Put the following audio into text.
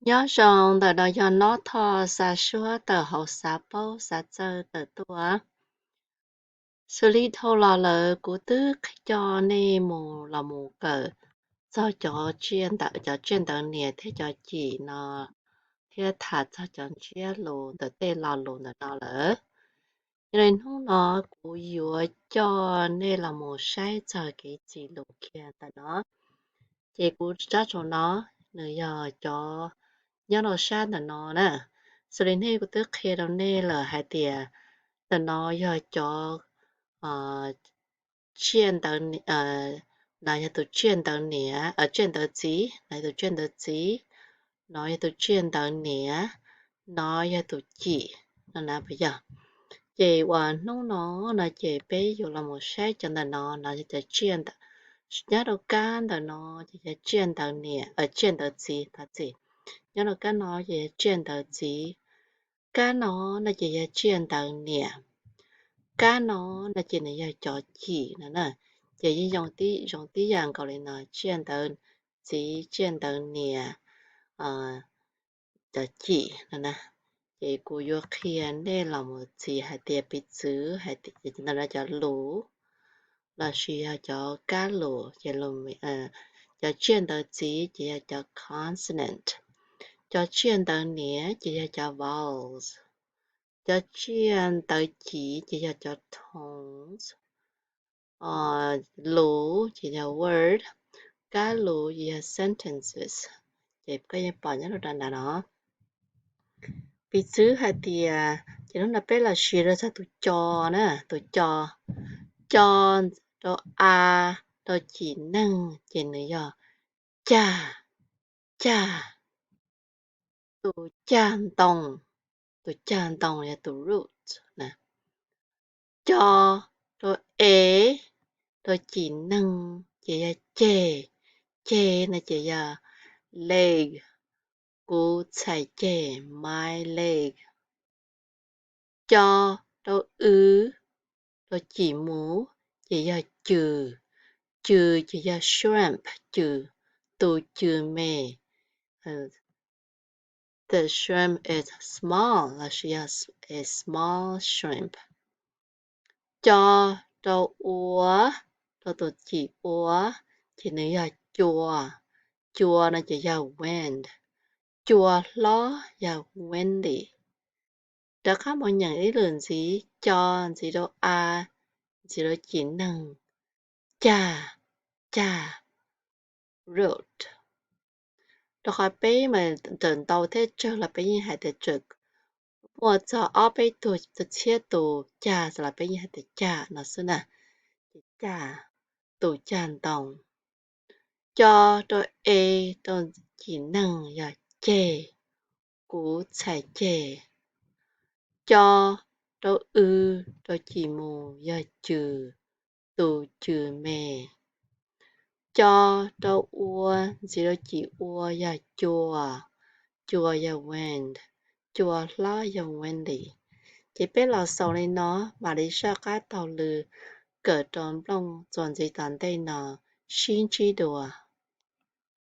Nyob zoo, ntawm no yog Nob Thoj xa suab tawm hauv xav paub xav txawj tawm tuaj. Xws li dhau los lawm kuv twb coj nej mus los mus kawm txog cov tsiaj ntawv, cov tsiaj ntawv niam thiab cov cim no, thiab tham txog cov ntsiab lus ntawm tej lo lus ntawm no lawm. Yog li hnub no kuv yuav coj nej los mus saib txog kev txi lus kiag ntawm no. Ces kuv rab tsaum no nws yog cov nyob rau sab ntawm no na. Xws li nej kuv twb qhia rau nej lawm hais tias ntawm no yog cov tsiaj ntawv, no yog tus tsiaj ntawv niam, tsiaj ntawv txiv, no yog tus tsiaj ntawv txiv, no yog tus tsiaj ntawv niam, no yog tus cim no na, puas yog? Ces uas hnub no no ces peb yuav los mus saib cov ntawm no, no yog cov tsiaj ntawv, nyob rau kab ntawm no ces yog tsiaj ntawv niam, tsiaj ntawv txiv, thov txim. Nyob rau kab no ces yog tsiaj ntawv txiv, kab no no ces yog tsiaj ntawv niam, kab no no ces nws yog cov cim no na. Ces yeej zoo tib yam nkaus li no, tsiaj ntawv txiv, tsiaj ntawv niam, cov cim no na. Ces kuv yuav qhia nej los mus txi hais tias piv txwv hais tias cov lus lossis yog cov kab lus, ces cov tsiaj ntawv txiv ces yog cov consonant, cov tsiaj ntawv niam ces yog cov vowels, cov tsiaj ntawv cim ces yog cov tones, lus ces yog word, kab lus ces yog sentences. Ces koj yeej pom nyob rau nram no. Piv txwv hais tias, ces hnub no peb los sis rau txog tus co na, tus co, co rau a, rau cim neeg ces nws yog cag, cag, tus cag ntoo, tus cag ntoo yog tus root na. Co rau e, rau cim neeg ces yog ceg, ceg no ces yog leg, kuv txhais ceg, my leg. Co rau w, rau cim mus ces yog cws, cws ces yog shrimp, cws, tus cws me. The shrimp is small lossis yog a small shrimp. Co rau ua, rau tus cim ua ces nws yog cua, cua no ces yog wind, cua hlob yog windy. Rov qab mus nyeem ib lwm ntxiv, co ntxiv rau a, ntxiv rau cim neeg, cag, cag, root. Rau qhov peb mas ntawm ntau thiab tsawg los peb yeej hais tias tseem muaj txog ob peb tug txhiab tus cag los peb yeej hais tias cag no xwb na. Ces cag, tus cag ntoo. Co rau e, rau cim neeg yog ceg, kuv txhais ceg. Co rau w, rau cim mus yog cws, tus cws me. Co rau ua, ntxiv rau cim ua yog cua, cua yog wind, cua hlob yog windy. Ces peb los xaus li no, mam li soj qab taug lw kawm rau nplooj txuas ntxiv tom ntej no, sib ntsib dua.